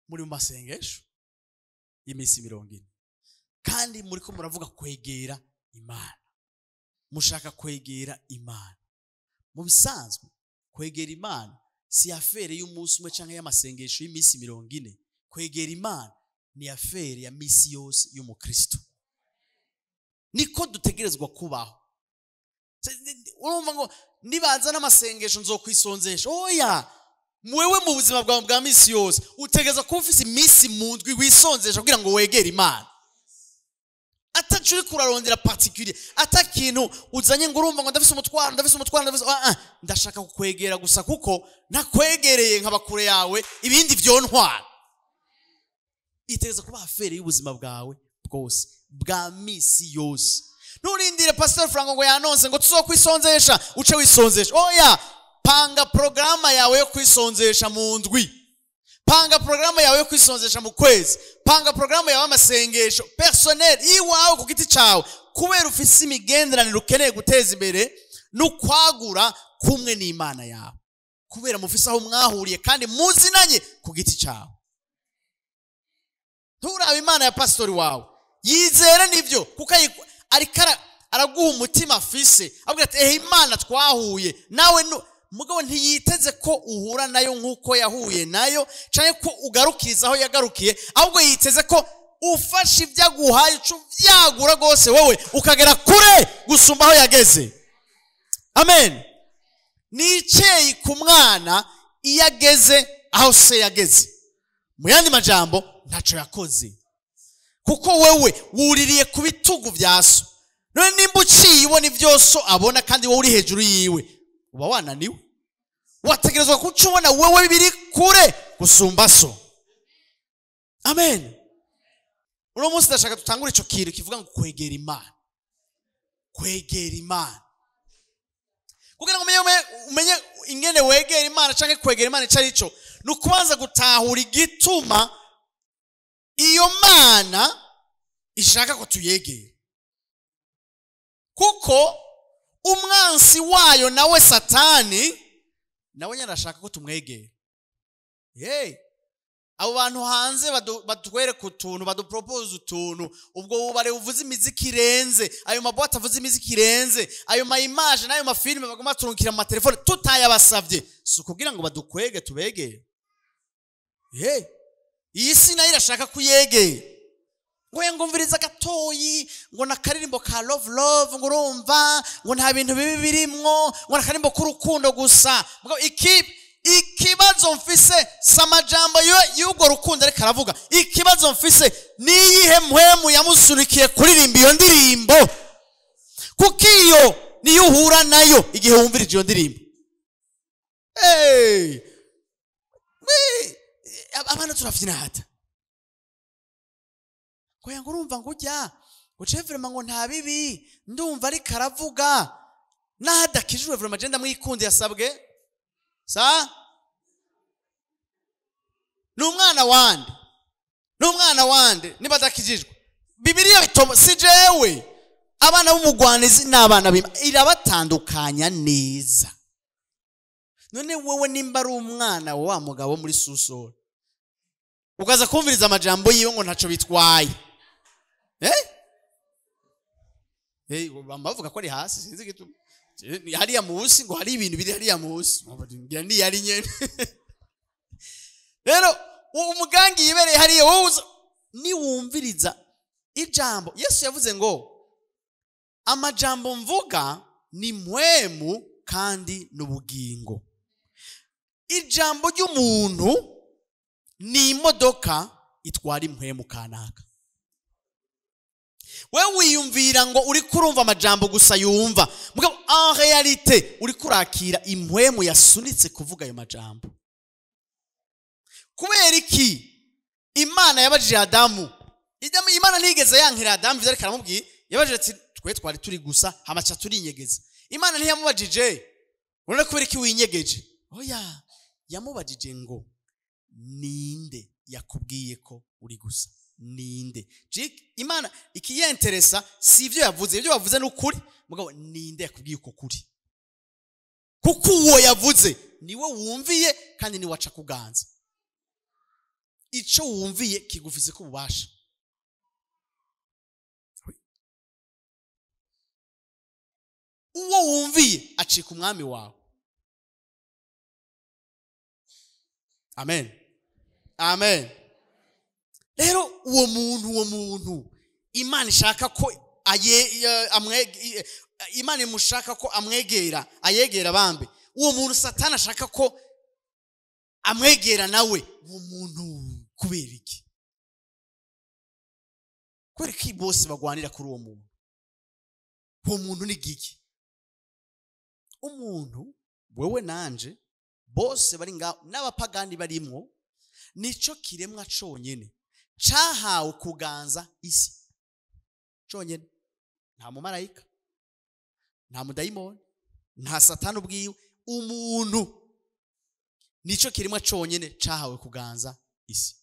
Muri mu masengesho y'iminsi 40, kandi muriko muravuga kwegera Imana, mushaka kwegera Imana. Mu bisanzwe kwegera Imana si affaire y'umunsi umwe canke y'amasengesho y'iminsi 40. Kwegera Imana ni affaire ya misi yose y'umukristo. Niko dutegerezwa kubaho. Urumva ngo nibanza n'amasengesho nzokwisonzesha. Oya, mwewe mu buzima bwawe bwa misi yose utegerezwa kuba ufise iminsi mu ndwi wisonzesha kugira ngo wegere Imana. Atacu uri kurarondera particulier, atakintu uzanye ngo urumva ngo ndafise umutwaro, ndafise umutwaro, ndafise, ndashaka kukwegera gusa kuko nakwegereye nkaba kure yawe, ibindi vyontwara. Itegereza kuba affaire y'ubuzima bwawe bwose bwa misi yose. Nturindire Pastor Franco ngo yanonse ngo tuzokwisonzesha uce wisonzesha. Oya, panga programa yawe yo kwisonzesha mu ndwi, panga programa yawe yo kwisonzesha mu kwezi, panga programa yawe y'amasengesho personnel iwawe ku giti cawe, kubera ufise imigenderanire ukeneye guteza imbere n'ukwagura kumwe n'Imana yawe, kubera mufise aho mwahuriye kandi muzinanye ku giti cawe. Nturabe Imana ya pastori wawe, yizere nivyo, kuko ariko araguha umutima afise, avuga ati ehe Imana twahuye nawe. Mugabo ntiyiteze ko uhura nayo nk'uko yahuye nayo, canke ko ugarukiriza aho yagarukiye, ahubwo yiteze ko ufashe ibyo aguhaye uca uvyagura rwose, wowe ukagera kure gusumba aho yageze. Amen. Ni icyeyi ku mwana iyo ageze aho se yageze. Mu yandi majambo, ntaco yakoze, kuko wewe wuririye ku bitugu vya so. None nimba uciye ubona ivyo so abona kandi wowe uri hejuru yiwe, uba wananiwe. Wategerezwa kuca ubona wewe biri kure gusumba so. Amen. Uno munsi ndashaka dutangure ico kintu kivuga ngo kwegera Imana. Kwegera Imana. Kugira ngo umenye ingene wegera Imana canke kwegera Imana ico ari cyo, ni ukubanza gutahura igituma iyo Mana ishaka ko tuyegera. Kuko umwansi wayo nawe Satani nawe nyine arashaka ko tumwegera. Hey, abo bantu hanze batwereka utuntu, badupropose utuntu, ubwo bubare buvuze imiziki irenze, ayo maboîte avuze imiziki irenze, ayo ma image n'ayo mafilme bagomba turungikira mu matelefone tutayabasavye, si ukugira ngo badukwege tubegere. Hey, iyi si nayo irashaka kuyegera. Ngo ngumviriza gatoyi, ngo nakaririmbo ka love love, ngo urumva ngo nta bintu bibi birimwo, ngo nakaririmbo k'urukundo gusa. Mugabo ikibazo mfise si amajambo y'urwo rukundo ariko aravuga, ikibazo mfise ni iyihe mpwemu yamusunikiye kuririmba iyo ndirimbo, kuko iyo niyo uhura nayo igihe wumvirije iyo ndirimbo. Hey! Abana turavyinata. Ngo ngo urumva ngo ujya ngo ce vraiment ngo nta bibi ndumva ariko aravuga, naho adakijijwe vraiment je ndamwikundiye, yasabwe sa ni umwana wande, ni umwana wande niba adakijijwe. Bibiliya bitoma si jewe, abana b'umugwanizi n'abana b'Imana irabatandukanya neza. None wewe nimba ari umwana wa mugabo muri susoro ukaza kumviriza amajambo yiwe ngo ntaco bitwaye, bavuga ko ari hasi, sinzi igituma hariya munsi ngo hari ibintu biri hariya munsi, ngira ni yari nyene. Rero umugangi yibereye hariya, wowe niwumviriza ijambo Yesu yavuze ngo amajambo mvuga ni mpwemu kandi n'ubugingo. Ijambo ry'umuntu ni imodoka itwara impwemu kanaka. Wewe wiyumvira ngo uri kurumva amajambo gusa yumva, mugabo en réalité uri kurakira impwemu yasunitse kuvuga ayo majambo. Kubera iki Imana yabajije Adamu? Imana ntigeze yankira Adamu ivyo ariko aramubwira, yabajije ati twe twari turi gusa hamaca turinyegeza. Imana ntiyamubajije urabona kubera iki winyegeje? Oya, yamubajije ngo ninde yakubwiye ko uri gusa? Ninde? Imana ikiyenteresa si ivyo yavuze, ivyo yavuze ni ukuri, mugabo ninde yakubwiye uko kuri? Kuko uwo yavuze niwe wumviye kandi niwe aca kuganza. Ico wumviye kigufise ko ububasha. Uwo wumviye acika umwami wawe. Amen. Amen. Rero uwo muntu Imana ishaka ko Imana imushaka ko amwegera, ayegera bambe. Uwo muntu Satani ashaka ko amwegera nawe, uwo muntu kubera iki? Kubera iki bose bagwanira kuri uwo muntu? Uwo muntu ni giki? Umuntu wewe nanje bose bari ngaho n'abapagani barimwo, nico kiremwa conyene cahawe kuganza isi conyene. Nta mumarayika, nta mudayimoni, nta Satani ubwiwe. Umuntu nico kiremwa conyene cahawe kuganza isi.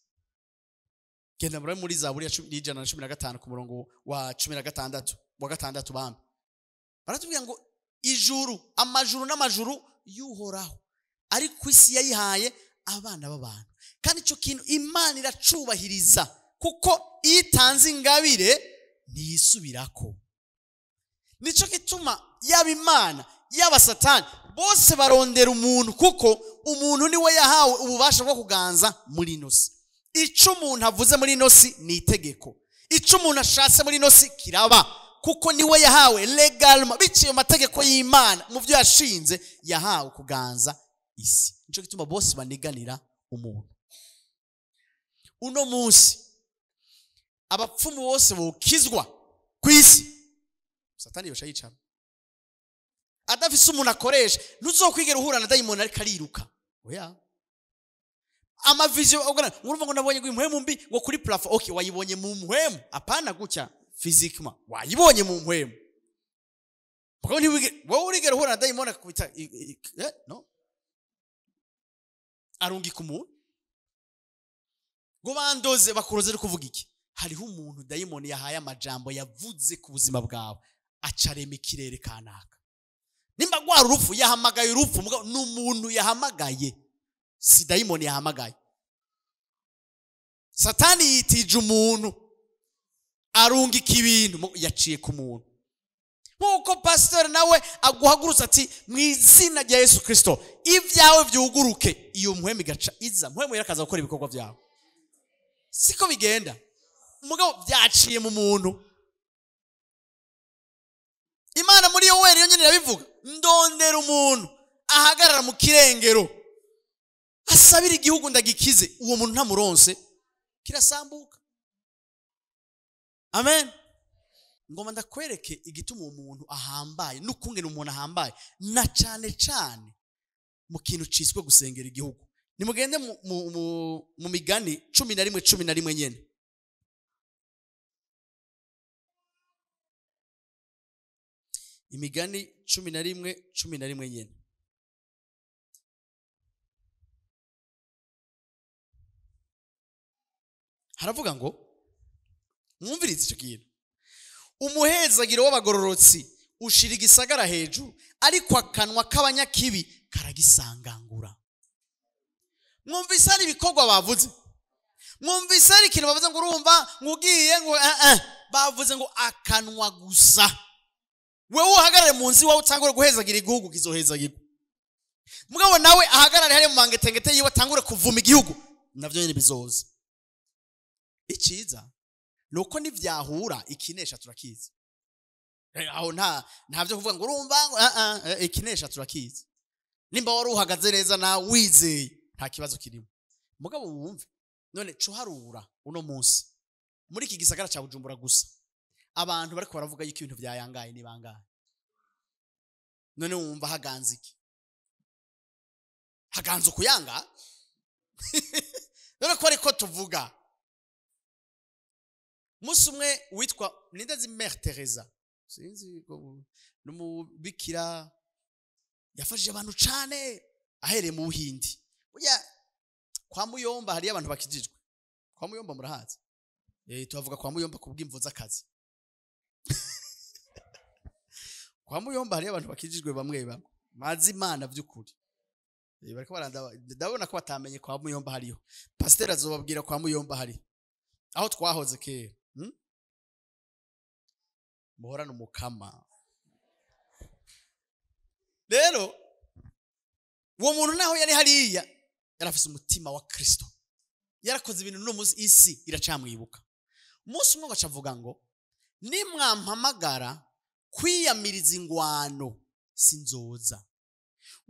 Genda muri Zaburi ya 115 ku murongo wa 16 wa 6 bambe. Baratubwira ngo ijuru, amajuru n'amajuru y'Uhoraho, ariko isi yayihaye abana b'abantu. Kandi ico kintu Imana iracubahiriza, kuko iyo itanze ingabire ntiyisubirako. Nico gituma yaba Imana yaba Satani bose barondera umuntu, kuko umuntu niwe yahawe ububasha bwo kuganza muri ino si. Ico umuntu avuze muri ino si ni itegeko, ico umuntu ashatse muri ino si kiraba, kuko niwe yahawe legalement biciye mu mategeko y'Imana, mu byo yashinze yahawe kuganza isi. Nico gituma bose baniganira umuntu. Uno munsi abapfumu bose bokizwa ku isi, Satani yosha yicara adafise umuntu akoresha. Ntuzokwigera uhura na dayimoni ariko ariruka. Oya, amavision urumva ngo nabonye ngo impwemu mbi ngo kuri plafond. Okay, wayibonye mu mpwemu, apana gutya physiquement, wayibonye mu mpwemu. Mugabo wowe urigera uhura na dayimoni akakubita no arungika umuntu ngo bandoze bakuroze. Ari kuvuga iki? Hariho umuntu dayimoni yahaye amajambo yavuze ku buzima bwawe, acarema ikirere kanaka. Nimba gwara urupfu, yahamagaye urupfu. Mugabo ni umuntu yahamagaye, si dayimoni yahamagaye. Satani yitije umuntu, arungika ibintu yaciye ku muntu. Nkuko pastor nawe aguhagurutsa ati mu izina rya Yesu Kristo ibyawe byuguruke, iyo mpwemu igaca iza, mpwemu yarakaza gukora ibikorwa byawe. Siko bigenda. Mugabo byaciye mu muntu. Imana muri Yoweri yonyine irabivuga, ndondera umuntu ahagarara mu kirengero asabira igihugu ndagikize. Uwo muntu ntamuronse kirasambuka. Amen. Ngoma ndakwereke igituma uwo muntu ahambaye n'ukungene umuntu ahambaye, na cane cane mu kintu ciswe gusengera igihugu. Nimugende mu migani 11:11 nyene. Imigani 11:11 nyene. Haravuga ngo mwumvirize ico kintu. Umuhezagiro w'abagororotsi ushira igisagara hejuru, ariko akanwa k'abanyakibi karagisangangura. Mwumvise ari ibikorwa bavuze, mwumvise ari ikintu bavuze ngo urumva ngugiye ngo bavuze ngo akanwa gusa. Wewe uhagarare mu nzi wawe utangure guhezagira igihugu, kizohezagirwa. Mugabo nawe ahagarare hari mu mangetengete yiwe atangure kuvuma igihugu, navyo nyene bizoza. Iciza nuko nivyahura ikinesha turakizi. Aho nta byo kuvuga ngo urumva ngo ikinesha turakizi. Nimba wari uhagaze neza na wizeye nta kibazo kirimo. Mugabo wumve none cuharura uno munsi muri iki gisagara ca Bujumbura gusa abantu bariko baravuga yuko ibintu vyayangaye ni bangahe. None wumva haganze iki? Haganze kuyanga? None ko ariko tuvuga. Musi umwe witwa Nindazi Mère Teresa, sinzi n'umubikira, yafashije abantu cane ahereye mu Buhindi. Burya kwa Muyomba hari abantu bakijijwe. Kwa Muyomba murahazi? Tuhavuga kwa Muyomba kubw'imvo z'akazi. Kwa Muyomba hari abantu bakijijwe bamwe bamwe bazi Imana by'ukuri. Bariko barandaba, ndabona ko batamenye kwa Muyomba hariho. Pasteur azobabwira kwa Muyomba hari aho twahoze kera. Muhorana umukama. Rero uwo muntu naho yari hariya yarafise umutima wa Kristo, yarakoze ibintu no munsi isi iracamwibuka. Umunsi umwe bacavuga ngo nimwampamagara kwiyamiriza ingwano sinzoza,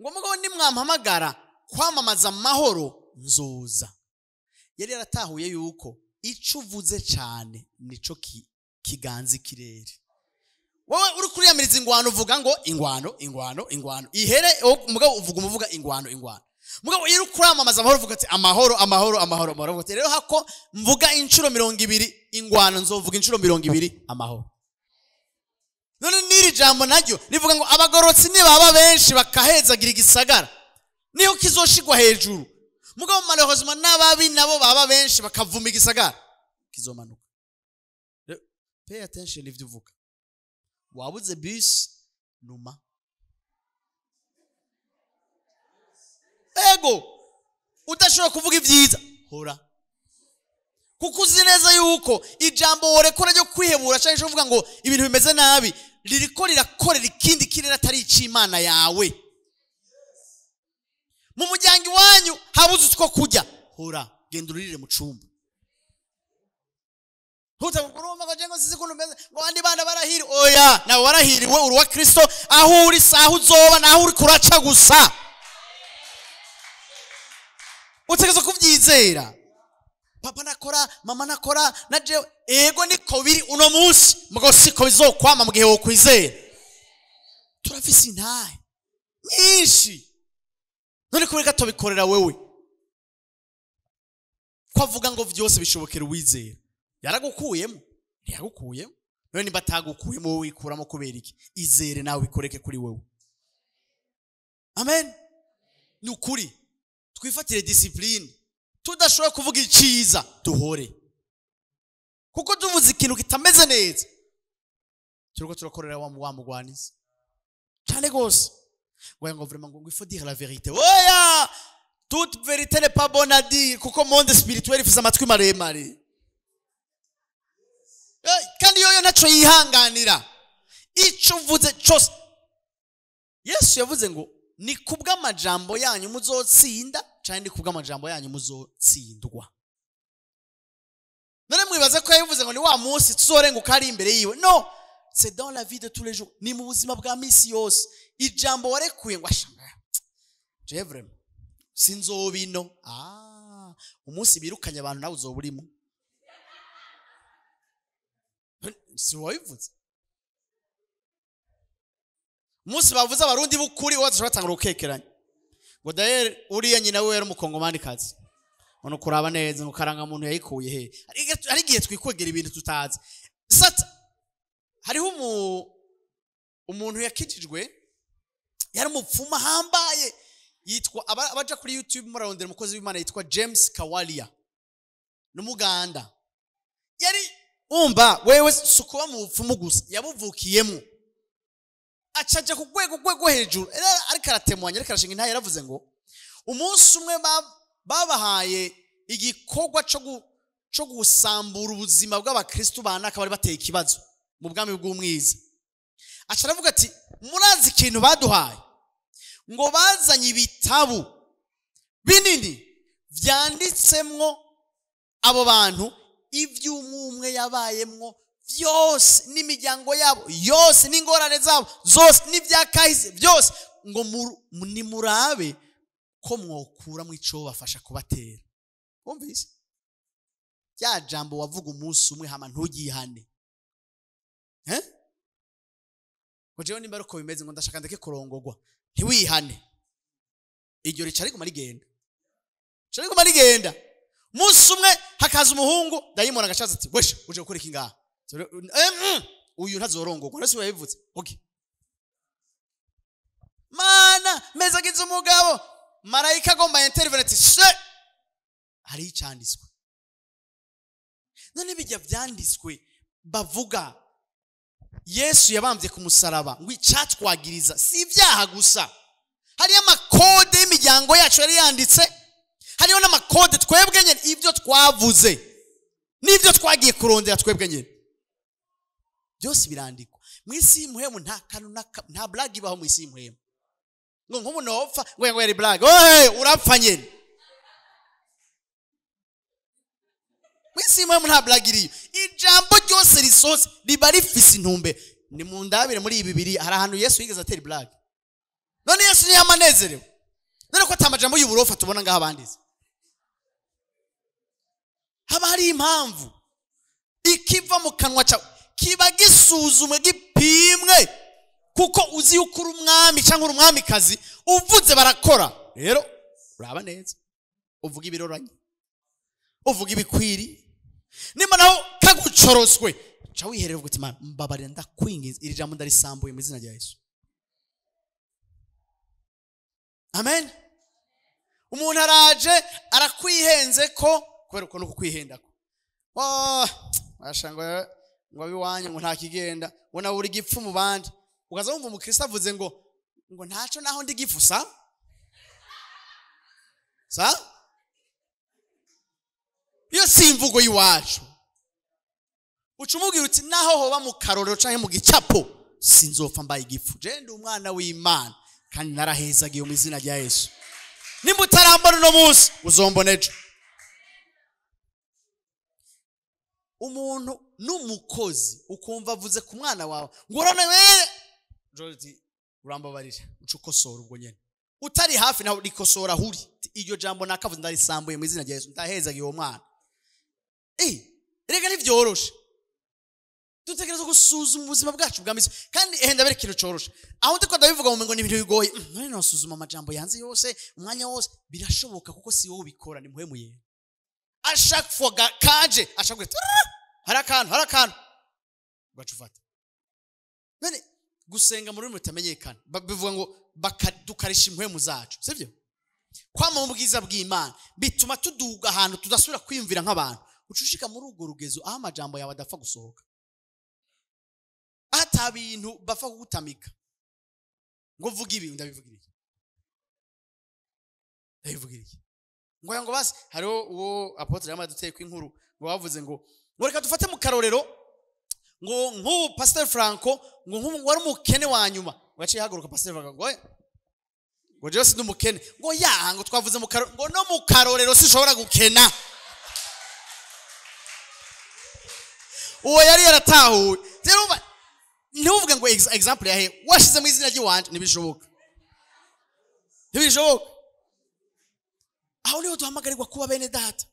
ngo mugabo nimwampamagara kwamamaza amahoro nzoza. Yari yaratahuye yuko ico uvuze cane nico kiganza ikirere. Wowe uri kuriyamiriza ingwano uvuga ngo ingwano ingwano ingwano ihere, mugabo uvuga umuvuga ingwano ingwano. Mugabo iyo uri kuramamaza amahoro uvuga ati amahoro amahoro amahoro amahoro. Rero hako mvuga inshuro 20 ingwano nzovuga inshuro 20 amahoro. None niri jambo naryo rivuga ngo abagorotsi nibaba benshi bakahezagira igisagara niho kizoshigwa hejuru. Mugabo malheureusement n'ababi nabo baba benshi bakavuma igisagara kizomanuka. Pay attention ivyo uvuga. Wabuze bus numa. Ego udashobora kuvuga ibyiza hora, kuko uzi neza yuko ijambo worekora ryo kwihebura cyangwa uvuga ngo ibintu bimeze nabi ririko rirakorera ikindi kirere atari ic'Imana yawe. Mu muryango iwanyu habuze utwo kurya, hora genda uririre mu cumba. Ntutaguruma ngo jengo sizi kuntu meze ngo abandi bana barahiri. Oya, nawe warahiriwe, uri wa Kristo, aho uri saho uzoba naho uri kuraca gusa. Utegerezwa kuvyizera. Papa nakora, mama nakora, na jewe ego niko biri uno munsi, mugabo siko bizokwama mu gihe wokwizera. Turafise intahe nyinshi. None kubera tobikorera wewe ko avuga ngo vyose bishobokera uwizera. Yaragukuyemo, ntiyagukuyemo. None nimba atagukuyemo wowe wikuramo kubera iki? Izere nawe bikoreke kuri wewe. Amen. Ni ukuri twifatire discipline. Tudashobora kuvuga iciza duhore, kuko tuvuze ikintu kitameze neza turiko turakorera wa mugwanizi cyane gose. Ngo vraiment ngo il faut dire la vérité. Oya, toute vérité n'est pas bonne à dire, kuko monde spirituel ifise amatwi maremare. Kandi yoyo naco yihanganira ico uvuze cyose. Yesu yavuze ngo ni kubw'amajambo yanyu muzotsinda cyane ni kubw'amajambo yanyu muzotsindwa. None mwibaza ko yavuze ngo ni wa munsi tuzorenguka ari imbere yiwe? No, c'est dans la vie de tous les jours, ni mu buzima bwa misi yose. Ijambo warekuye ngo ashanga je vraiment sinzobino. Umunsi birukanye abantu nawe uzoburimo. Si wabivuze umunsi bavuze abarundi b'ukuri wacu batanga urukekeranye ngo daer uriya nyina we yari umukongomani kazi, ono kuraba neza ngo karanga muntu yayikuye he. Ari gihe twikwegera ibintu tutazi. Sata hariho umuntu yakijijwe yari umupfuma hambaye yitwa, abaja kuri YouTube murarondera umukozi w'Imana yitwa James Kawalia, n'umuganda. Yari umba wewe sukuba mu bupfumu gusa, yabuvukiyemo acaja ku rwego hejuru. Ariko aratemwanya, ariko arashinga intahe. Yaravuze ngo umunsi umwe babahaye igikorwa cyo gusambura ubuzima bw'abakristo banaka bari bateye ikibazo mu bwami bw'umwiza. Aca aravuga ati murazi ikintu baduhaye, ngo bazanye ibitabu binini vyanditsemwo abo bantu ivy'umwe yabayemwo vyose n'imiryango yabo yose n'ingorane zabo zose n'ivyakahise byose, ngo nimurabe ko mwokura mu ico bafasha kubatera. Wumvise rya jambo wavuga umunsi umwe hama ntugihane, ngo jewe nimba ariko bimeze ngo ndashaka ndeke kurongogwa, ntiwihane, iryo rica riguma rigenda, rica riguma rigenda. Umunsi umwe hakaza umuhungu dayimoni agashaza ati weshe uje gukora iki ngaha? Uyu ntazorongogwa, nasi yabivuze. Okay, mana mezagize umugabo, marayika agomba intervene ati she hari icanditswe. None bijya vyanditswe bavuga Yesu yabambye ku musaraba ngo icatwagiriza si ibyaha gusa, Hariyo amakode y'imiryango yacu yari yanditse, hariyo n'amakode twebwe nyene, ibyo twavuze n'ibyo twagiye kurondera twebwe nyene, byose birandikwa mu isi y'impwemu. Nta kantu, nta blague ibaho mu isi y'impwemu ngo nk'ubu nopfa ngo yari blague. Ohe, urapfa nyene. Mu isi y'impwemu nta blague iriyo. Ijambo ryose risohotse riba rifise intumbe. Ni mu ndabire muri ibi bibiri hari ahantu Yesu yigeze atera blague. None Yesu ntiyamanezerewe? None ko ata majambo y'uburofa tubona ngaho abandize? Haba hari impamvu. Ikiva mu kanwa cyawe kiba gisuzumwe, gipimwe, kuko uzi yuko uri umwami cyangwa uri umwamikazi. Uvuze barakora. Rero uraba neza, uvuga ibiroranye, uvuga ibikwiri. Nimba naho kagucoroswe, ca wiherera uvuga uti: "Mana, mbabarira, ndakwinginze, iri jambo ndarisambuye mu izina rya Yesu." Amen. Umuntu araje arakwihenze ko kubera uko nuko kwihendako, oh, ngo ngo abiwanyu ngo nta kigenda, ngo nawe uri gipfu mu bandi. Ukaza wumva umukristo avuze ngo ntaco naho ndi gifu. Sa iyo si imvugo y'iwacu. Uca umubwira uti: "Naho hoba mu karorero canke mu gicapo, sinzopfa mbaye igifu. Je ndi umwana w'Imana kandi narahezagiye mu izina rya Yesu. Nimba utarambona uno munsi, uzombona ejo." Umuntu n'umukozi ukumva avuze ku mwana wawe ngo urone uti: "Urambabarira." Uca ukosora ubwo nyene. Utari hafi nawe rikosora huri: "Iryo jambo nakavuze ndarisambuye mu izina rya Yesu, ndahezagiye uwo mwana." Rega ntivyoroshe. Dutegereza gusuzuma ubuzima bwacu bwa misi. Kandi ehe, ndabere ikintu coroshe. Aho ndiko ndabivuga mu ngo ni ibintu bigoye. None nosuzuma amajambo yanze yose umwanya wose? Birashoboka, kuko si wowe ubikora, ni Mpwemu Yera. À chaque fois kaje ashaka, hari akantu, hari akantu ugaca ufata. None gusenga mu rurimi rutamenyekana, bivuga ngo dukarisha impwemu zacu, sibyo? Kwama mu bwiza bw'Imana bituma tuduga ahantu tudasubira kwiyumvira nk'abantu. Uca ushika muri urwo rugezo aho amajambo yawe adapfa gusohoka, ata bintu bapfa kugutamika ngo vuga ibi. Ndabivugira iki? Ndabivugira iki? Ngo basi hariho uwo apôtre yamaze duteye inkuru ngo bavuze ngo reka dufate mu karorero ngo nk'ubu Pasteur Franco, ngo nk'ubu wari umukene wa nyuma. Ngo yaciye haguruka Pasteur Franco ngo: "Oya," ngo "jewe sindi umukene." Ngo ya, ngo twavuze mu karorero, ngo no mu karorero sinshobora gukena. Uwo yari yaratahuwe. Rero urumva, ntuvuge ngo example yahe washize mu izina ry'iwanje. Ntibishoboka, ntibishoboka. Aho niho duhamagarirwa kuba, bene data.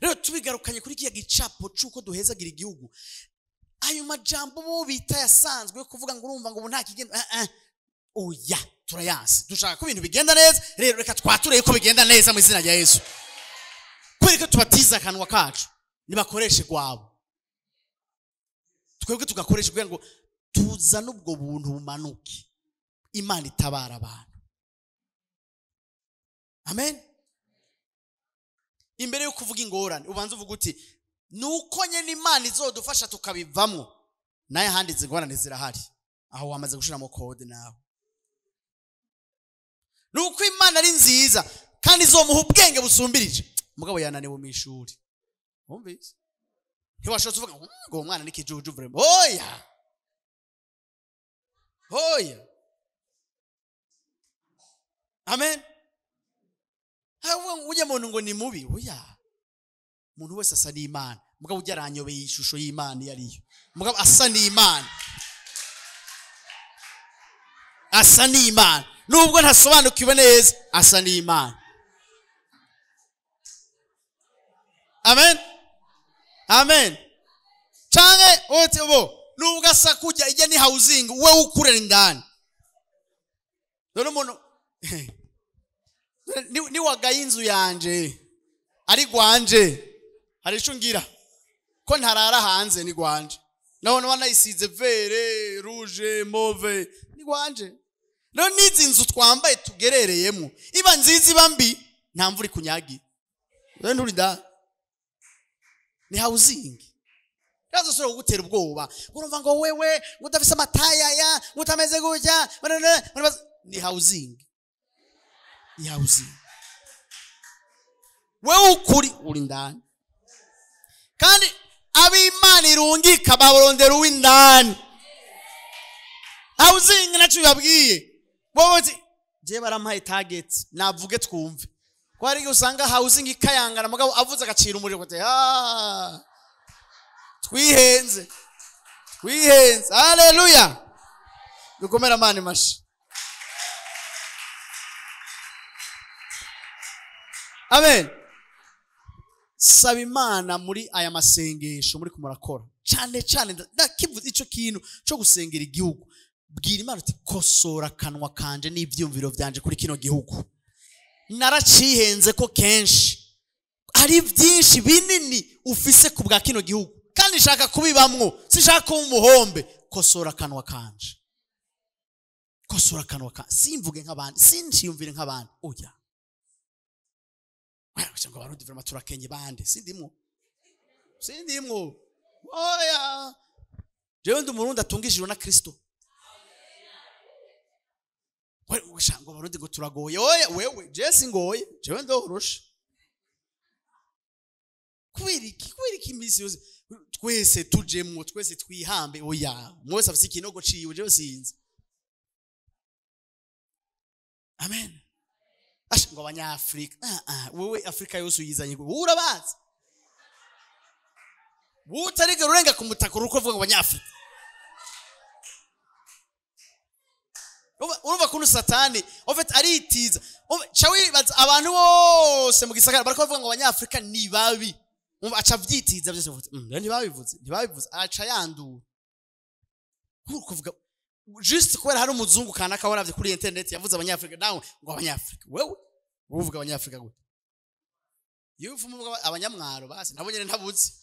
Rero tubigarukanye kuri kiya gicapo c'uko duhezagira igihugu, ayo majambo bo bita yasanzwe yo kuvuga ngo urumva ngo ubu nta kigenda, oya, turayanse. Dushaka ko ibintu bigenda neza. Rero reka twatureye ko bigenda neza mu izina rya Yesu. Kubera ko tubatiza akanwa kacu, nibakoreshe gwabo, twebwe tugakoresha kugira ngo tuzane ubwo buntu bumanuke, Imana itabara abantu. Amen. Imbere yo kuvuga ingorane, ubanza uvuga uti: "Nuko nyene Imana izodufasha tukabivamwo, naye ahandi izi ngorane zirahari." Aho wamaze gushiramo code nawe. Nuko Imana ari nziza kandi izomuha ubwenge busumbirije, mugabo yananiwe mu ishuri. Wumvise, ntiwashobotse uvuga ngo uwo mwana ni kijuju vraiment. Oya, oya. Amen. Havuga ngo ujya muntu ngo ni mubi. Oya, umuntu wese asa n'Imana, mugabo ujya aranyobeye ishusho y'Imana iyo ariyo. Mugabo asa n'Imana, asa n'Imana, nubwo ntasobanukiwe neza, asa n'Imana. Amen, amen. Canke uti bo nubwo asa kujya ijya ni housing, we ukurera indani. None umuntu ni wagaye inzu yanje ari gwanje, hari ico ngira ko ntarara hanze? Ni gwanje. Nabona wanayisize vert, rouge, mauve, ni gwanje. Rero n'izi nzu twambaye tugerereyemo, iba nziza iba mbi, nta mvura ikunyagira. Rero nturi ndani, ni housing. Yazosubira kugutera ubwoba ngo urumva ngo wewe ngo udafise amataya ya ngo utameze gutya, ni housing. Housing. Wewe ukuri uri ndani. Kandi ab'Imana irungika babarondera uw'indani. Housing naco yabwiye. Wowe uti je barampaye target navuge twumve. Ko hari usanga housing ikayangana mugabo avuze agacira umuriro kote ah twihenze. Twihenze. Haleluya. Dukomera amani mashi. Amen. Saba Imana muri aya masengesho muri kumurakora. Cyane cyane ndakivuze ico kintu cyo gusengera igihugu. Bwira Imana uti kosora kanwa kanje n'ivyumviro vyanje kuri kino gihugu. Naracihenze ko kenshi ari byinshi binini ufise ku bwa kino gihugu kandi nshaka kubibamwo, sinshaka kuba umuhombe. Kosora kanwa kanje, kosora kanwa kanje, simvuge nk'abandi, sinciyumvire nk'abandi. Oya ngo abarundi vraiment turakenye bande, sindimwo, sindimwo. Oya jewe ndi umurundi atungishijwe na Kristo. Ngo abarundi ngo turagoye. Oya wewe je singoye, jewe ndoroshe. Kubera iki imisi yose twese tujemwo, twese twihambe? Oya mwese afise ikinogo ciwe, jewe sinzi. Amen. Asha ngo abanyafrika, wewe Afrika yose uyizanye urabazi. Utarigera urenga ku mutaka uruko uvuga ngo abanyafrika. Urumva kuntu Satani en fait aritiza. Chawibaza abantu bose mu gisagara bariko bavuga ngo abanyafrika ni babi. Umva aca vyitiza byose vuze. Ntibabivuze, ntibabivuze, aca yandura. Kuvuga just kubera hari umuzungu kanaka waravye kuri internet yavuze abanyafrika nawe ngo abanyafrika. Wewe uvuga abanyafrika gute? Yufu muvuga abanyamwaro basi nabo nyene ntabuzi.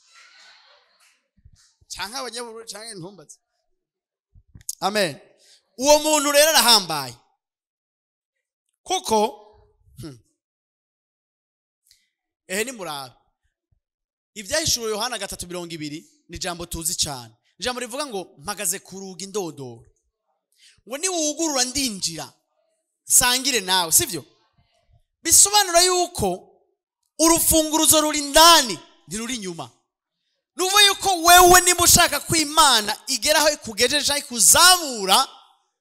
Canke abanyaburu canke ntumbaze. Amen. Uwo muntu rero arahambaye. Kuko ehe ni murabe. Ibyahishuwe Yohana 3:20 ni jambo tuzi cyane. Jambo rivuga ngo mpagaze ku rugi ndodora. Ngo ni wugurura ndinjira sangire nawe, sivyo? Bisobanura yuko urufunguruzo ruri ndani ntiruri inyuma. Nuvuga yuko wewe niba ushaka ko Imana igeraho ikugejeje ikuzamura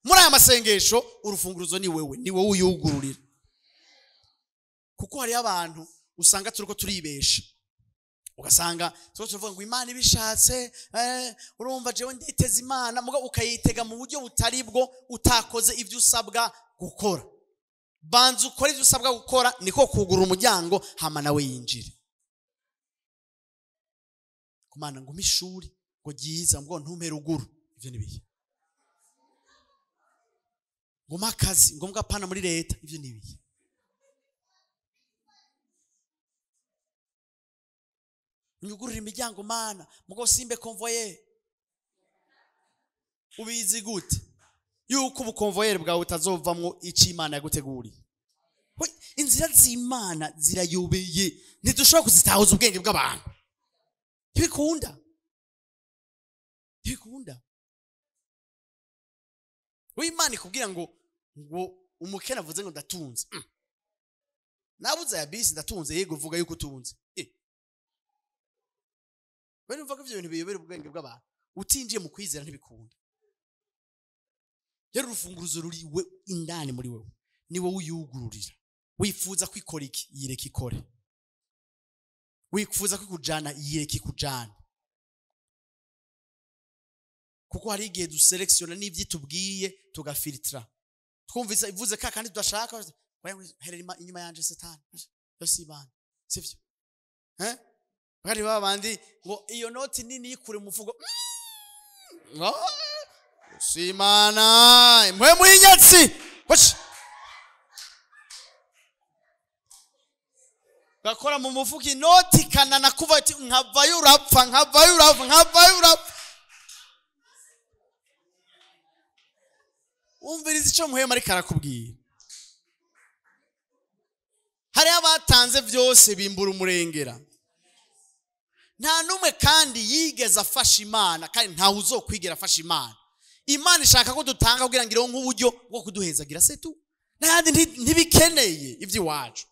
muri aya masengesho, urufunguruzo ni wewe, ni wowe uyugururira. Kuko hari abantu usanga turiko turibesha. Ugasanga tuvuga ngo Imana ibishatse, urumva jewe nditeza Imana, muga ukayitega mu buryo butari bwo, utakoze ivyo usabwa gukora. Banza ukora ivyo usabwa gukora, niko kugura umuryango hama nawe yinjire. Kumana ngo mishuri ngo giza ngo ntumpere ruguru, ivyo nibihe. Ngo makazi ngo mbwa muri leta, ivyo nibihe. Nyugurira imiryango mana mugo simbe convoyeur. Ubizi gute yuko ubukonvoyeur bwawe utazovamwo ici Imana yaguteguriye? Inzira z'Imana zirayobeye, ntidushobora kuzitahuza ubwenge bw'abantu. Ntibikunda, ntibikunda. Imana ikubwira ngo umukene avuze ngo ndatunze, nabuze ya bisi ndatunze, yego uvuga yuko utunze. Bari uvuga ivyo bintu biyobera ubwenge bw'abantu. Utinjiye mu kwizera ntibikunda. Rero urufunguruzo ruri we indani muri wewe, ni wowe uyugururira. Wifuza kwikora iki, yireka ikore. Wifuza kwikujana, yireka ikujana. Kuko hari igihe duselektiona n'ivyitubwiye tugafiltra. Twumvise ivuze ka kandi tudashaka, herera inyuma yanje Satani. Yose ibana. Sivyo? Bari babandi ngo iyo noti nini yikure mufugo. Simana mwe muyinyatsi. Hoshi. Gakora mu mufuko inoti kanana kuva ati nkavayo urapfa, nkavayo urapfa, nkavayo urapfa. Umviriza ico muhema ariko arakubwira. Hari abatanze vyose bimbura umurengera. Nta numwe kandi yigeze afasha Imana, kandi nta uzokwigera afasha Imana. Imana ishaka ko dutanga kugira ngo ironke uburyo bwo kuduhezagira, setu. N'ahandi ntibikeneye iby'iwacu.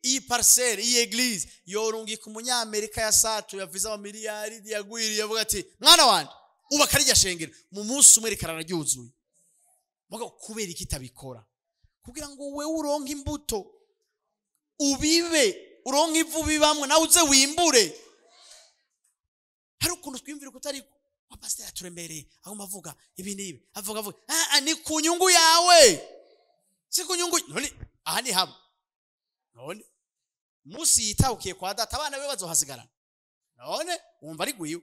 Iyi parcelle, iyi église yorungika umunyamerika yasatuye yavize amamiliyari yagwiriye, avuga ati mwana wanje ubaka rirya shengero, mu munsi umwe rikarara ryuzuye. Mugabo kubera iki itabikora? Kugira ngo wewe uronke imbuto, ubibe, uronke ivu bibamwe, nawe uze wimbure. Hari ukuntu twiyumvira ko utari wa pasiteri aturembereye, agomba avuga ibi n'ibi, avuga avuga. Ni ku nyungu yawe, si ku nyungu. None aha ni hamwe, none munsi yitahukiye kwa data, abana be bazohasigarana, none wumva ari gwiwe.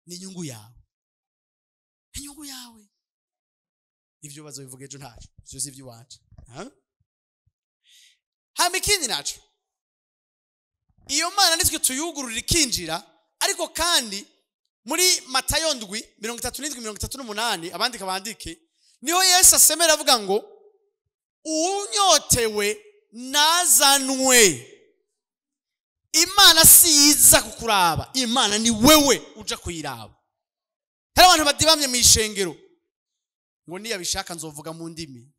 Ni inyungu yawe, inyungu yawe. Ivyo bazobivuga ejo, ntaco, ivyo si ivy'iwacu. Hama ikindi naco, iyo Mana nitwe tuyugurura ikinjira. Ariko kandi muri Matayo 7:37 38, abandika bandike, niho Yesu asemera avuga ngo uwunyotewe nazanwe. Imana si yiza kukuraba, Imana ni wewe uja kuyiraba. Hari abantu badibamye mu ishengero ngo niyabishaka nzovuga mu ndimi,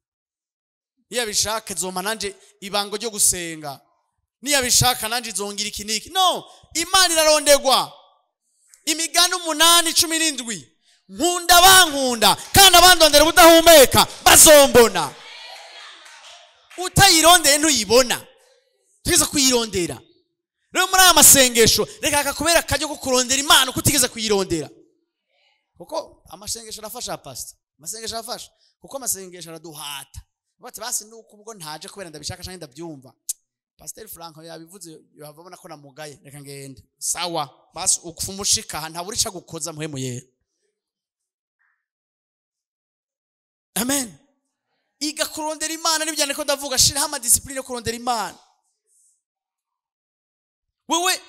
niyabishaka nzoma nanje ibango ryo gusenga, niyabishaka nanje nzongira iki niki. No, Imana irarondegwa. Imigani 8:17, nkunda bankunda kandi abandondera ubudahumeka bazombona. Utayirondeye ntuyibona, tugeze kuyirondera. Rero muri aya masengesho reka akakubera akaryo ko kurondera Imana uko utigeze kuyirondera, kuko amasengesho arafasha pastor, amasengesho arafasha, kuko amasengesho araduhata. Bati basi nuko ubwo ntaje kubera ndabishaka canke ndabyumva, Pastor Frank yabivuze yohava abona ko namugaye, reka ngende. Sawa, basi ukufa umushika ntabura ico gukoza muhemu yera. Amen. Iga kurondera Imana, nibyo niko ndavuga, shiraho ama discipline yo kurondera Imana. Wewe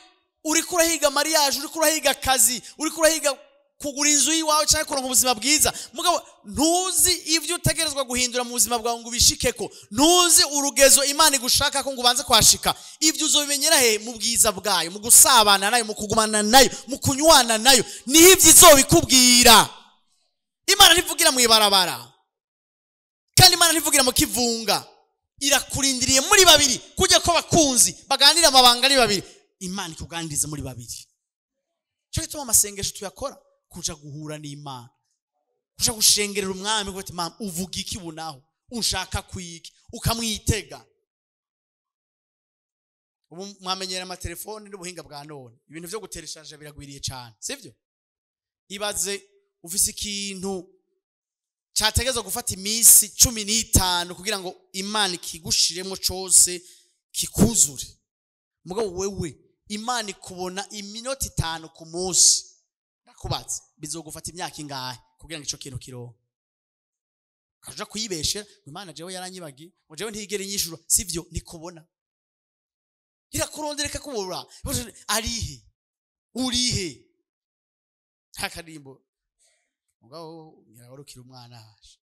uriko urahiga mariage, uriko urahiga akazi, uriko urahiga kugura inzu yiwawe cyangwa kuronka ubuzima bwiza, mugabo ntuzi ivyo utegerezwa guhindura mu buzima bwawe ngo ubishikeko, ntuzi urugezo Imana igushaka ko ngo ubanze kwashika. Ivyo uzobimenyera he? Mu bwiza bwayo, mu gusabana nayo, mu kugumana nayo, mu kunywana nayo, niho ivyo izobikubwira. Imana ntivugira mu ibarabara, kandi Imana ntivugira mu kivunga, irakurindiriye muri babiri, kujya ko bakunzi baganira amabanga ari babiri, Imana ikuganiriza muri babiri. Cyo gituma amasengesho tuyakora kuja guhura n'Imana, kuja gushengerera umwami, kuvuga ati mama uvuga iki bunaho, unshaka kwiki, ukamwitega. Ubu mwamenyera amatelefone n'ubuhinga bwa none, ibintu vyo gutereshaje biragwiriye cyane, sivyo? Ibaze ufise ikintu cyategezwa gufata iminsi 15 kugira ngo Imana ikigushiremo cose kikuzure, mugabo wewe Imana ikubona iminota 5 ku munsi. Ndakubatse, bizogufata imyaka ingahe kugira ngo ico kintu kironke? Kaja kuyibeshera Imana jewe yaranyibagiye, ngo jewe ntigere inyishura, sivyo? Nikubona irakurondereka kubura. Arihe? Urihe? Hakarimbo mugabo ngira umwana haje.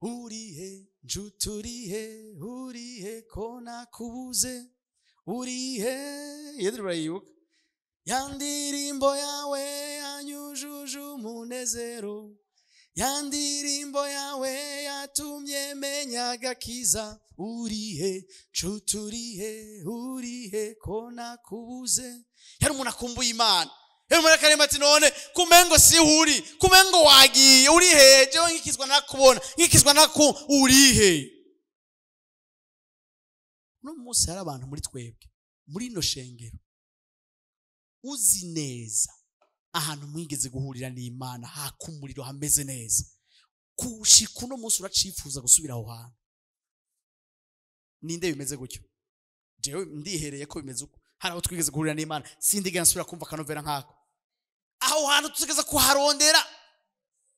Urihe njuturihe, urihe ko nakubuze, urihe yedri barayuka ya ndirimbo yawe yanyujuje umunezero, ya ndirimbo yawe yatumye menya agakiza, urihe ncuturihe, urihe ko nakubuze. Yari umuntu akumbuye Imana, yari umuntu akarema ati none kumengo si uri, kumengo wagiye, urihe? Jewe nkikizwa nakubona, nkikizwa naku, urihe? No munsi hari abantu muri twebwe muri ino shengero uzi neza ahantu mwigeze guhurira n'Imana haka umuriro hameze neza, kushika uno munsi uracifuza gusubira aho hantu. Ninde bimeze gutyo? Jewe ndihereye ko bimeze uko. Hari aho twigeze guhurira n'Imana sindigera nsubira kumva akanovera nkako. Aho hantu tugeze kuharondera,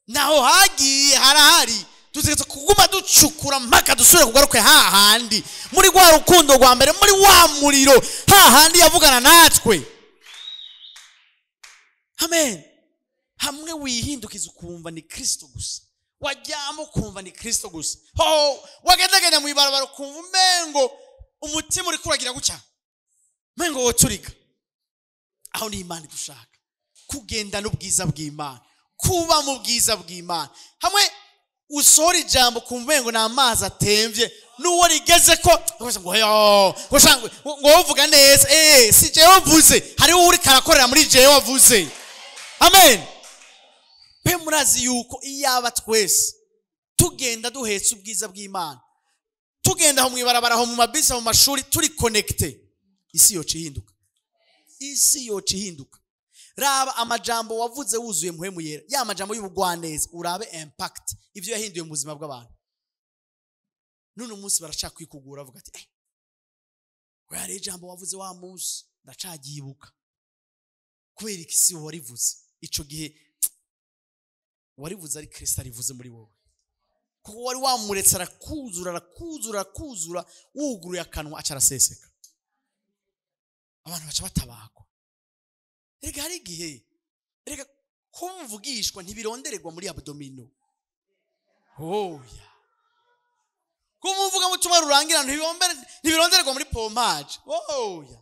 naho hagiye harahari, tugeze kuguma ducukura mpaka dusubire kugaruke hahandi muri rwa rukundo rwa mbere, muri wa muriro hahandi yavugana natwe. Amen. Hamwe wihindukiza ukumva ni Kristo gusa, wajyamo ukumva ni Kristo gusa, ho wagendagenda mu ibarabara ukumva umengo umutima uri kuragira gutya, umengo woturika. Aho ni Imana idushaka kugenda n'ubwiza bw'Imana, kuba mu bwiza bw'Imana. Hamwe Usohora ijambo kumva ngo ni amazi atemvye, n'uwo rigeze ko ngo yo ngo uvuga neza, si jewe mvuze, hariho uri karakorera muri jewe wavuze. Amen. Pe murazi yuko iyaba twese tugenda duhetse ubwiza bw'Imana, tugenda aho mwibarabara, aho mu mabisi, mu mashuri, turi connecté, isi yoca ihinduka. Isi yoca ihinduka. Raba amajambo wavuze wuzuye Muhemu Yera, ya majambo y'ubugwaneza, urabe impact ivyo yahinduye mu buzima bw'abantu. None umunsi baracakwikugura bavuga ati we hari ijambo wavuze wa munsi ndacagibuka. Kubera iki si warivuze ico gihe? Warivuze ari Kristo arivuze muri wowe, kuko wari wamuretse arakuzura, arakuzura, arakuzura, wuguruye akanwa aca araseseka, abantu baca batabagwa. Erega hari igihe, erega kumvugishwa ntibirondererwa muri abdomino. Oya, kumuvuga mutumwa rurangira ntibirondererwa muri pompage. Oya,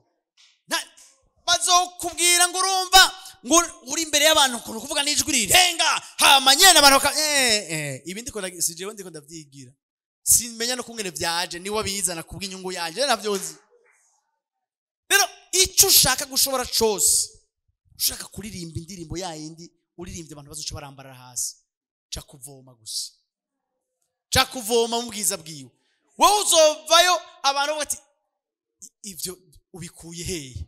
bazokubwira ngo urumva ngo uri imbere y'abantu ukuntu kuvuga n'ijwi rirenga, hama nyene abantu ibi ndiko si jewe ndiko ndavyigira, simenya no kungene vyaje, niwe bizana kubw'inyungu yanje, navyo nzi. Rero ico ushaka gushobora cose, ushaka kuririmba indirimbo yayindi uririmbye abantu bazoca barambarara hasi, ca kuvoma gusa, ca kuvoma mu bwiza bwiwe. Wowe uzovayo abantu bati ivyo ubikuye hehe?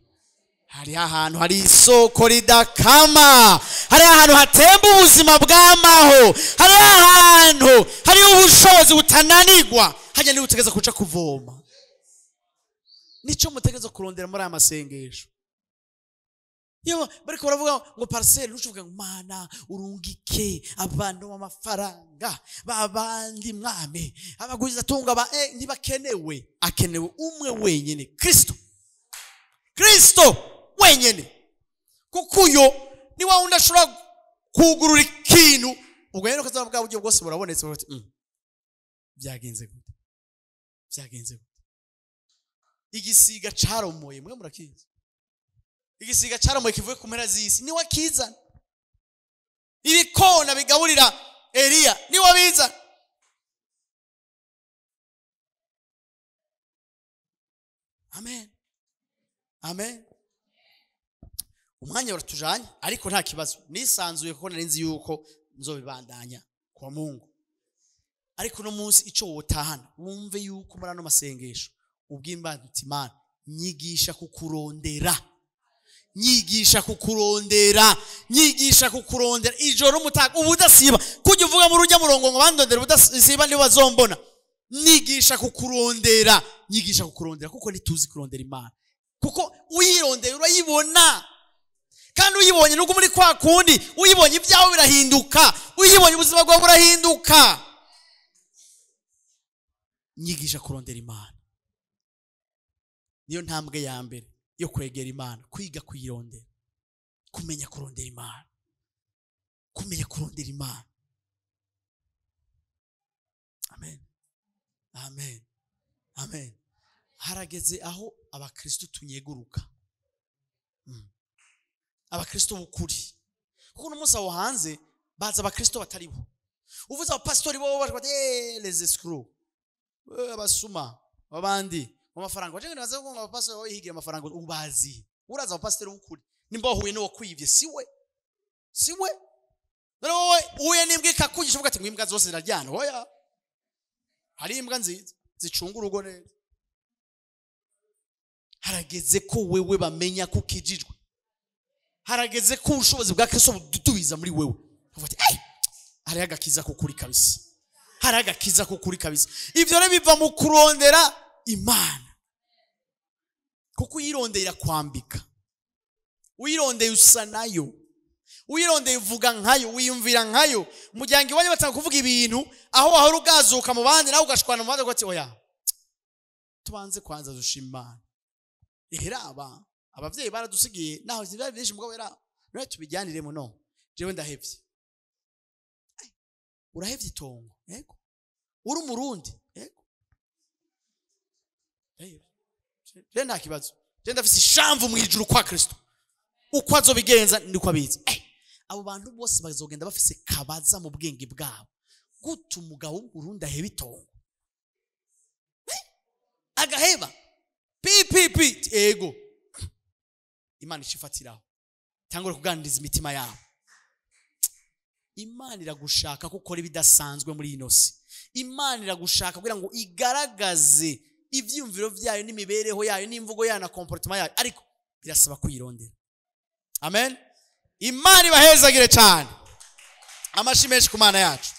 Hari ahantu hari isoko ridakama, hari ahantu hatemba ubuzima bw'amaho, hari ahantu hari ubushobozi butananirwa, hajya niba utegeza kuca kuvoma. Nico mutegeza kurondera muri aya masengesho. Iyo bariko baravuga ngo parcelle, ucuvuga ngo Mana urungike abantu b'amafaranga babandi mwami abaguzi atunga ba ntibakenewe, akenewe umwe wenyene, Kristo. Kristo wenyene, kuko uyo ni wa wundi ashobora kugurura ikintu, ubwo rero kazoba bwa buryo bwose burabonetse, bati byagenze gute? Byagenze gute? Igisiga caromoye, mwe murakizi, igisiga caromoye kivuye ku mpera z'isi, ni wakizana. Ibikona bigaburira Eliya, ni wabizana. Amen. Amen. Umwanya uratujanye, ariko nta kibazo, nisanzuye kuko nari nzi yuko nzobibandanya kwa Mungu. Ariko no munsi ico wotahana, wumve yuko muri ano masengesho ubw'Imana Imana nyigisha kukurondera, nyigisha kukurondera, nyigisha kukurondera ijoro umutaka ubudasiba, kujya uvuga mu rujya murongo ngo bandondera ubudasiba nibo bazombona. Nyigisha kukurondera, nyigisha kukurondera, kuko ntituzi kurondera Imana, kuko uyirondeye urayibona, kandi uyibonye nuko muri kwa kundi uyibonye ibyawe birahinduka, uyibonye ubuzima bwawe burahinduka. Nyigisha kurondera Imana niyo ntambwe ya mbere yo kwegera Imana, kwiga kuyirondera, kumenya kurondera Imana, kumenya kurondera Imana. Amen. Amen. Amen. Harageze aho abakristo tunyeguruka, abakristo b'ukuri, kuko n'umunsi aho hanze baza abakristo bataribo. Uvuze abapastori bo bati les escrocs, abasuma abandi mu mafaranga, baje baza ngo abapastori bo higira amafaranga, ubazi uraza abapastori b'ukuri, nimba wahuye n'uwo kwivye siwe, siwe. None wowe uhuye n'imbwa ikakugisha uvuga ati ngo imbwa zose ziraryana. Oya, hari imbwa nziza zicunga urugo neza. Harageze ko wewe bamenya ko ukijijwe, harageze ko ubushobozi bwa Kristo bududubiza muri wewe, uvuga ati hari agakiza kukuri kabisa, hari agakiza kukuri kabisa. Ivyo rero biva mu kurondera Imana, kuko uyirondera kwambika, uyirondeye usa nayo, uyirondeye uvuga nkayo, wiyumvira nkayo. Umuryango iwanyu batanga kuvuga ibintu aho wahora ugazuka mu bandi, nawe ugashwana mu bandi, ugavuga ati oya tubanze kwanza dushima Imana. Eheraba abavyeyi baradusigiye naho byari byinshi, mugabo era none tubijyaniremo. No jewe ndahevye. Urahevye itongo, yego, uri umurundi, yego, je nta kibazo, je ndafise ishamvu mu ijuru kwa Kristo, uko azobigenza niko abizi. Abo bantu bose bazogenda bafise kabaza mu bwenge bwabo, Gute umugabo w'Umurundi aheba itongo? Agaheba pipipi. Ego, Imana ishifatiraho, tangure kuganiriza imitima yabo. Imana iragushaka ko ukora ibidasanzwe muri ino si. Imana iragushaka kugira ngo igaragaze ibyiyumviro byayo n'imibereho yayo n'imvugo yayo na comportement yayo, ariko birasaba kuyirondera. Amen. Imana ibahezagire cyane. Amashi menshi ku Mana yacu.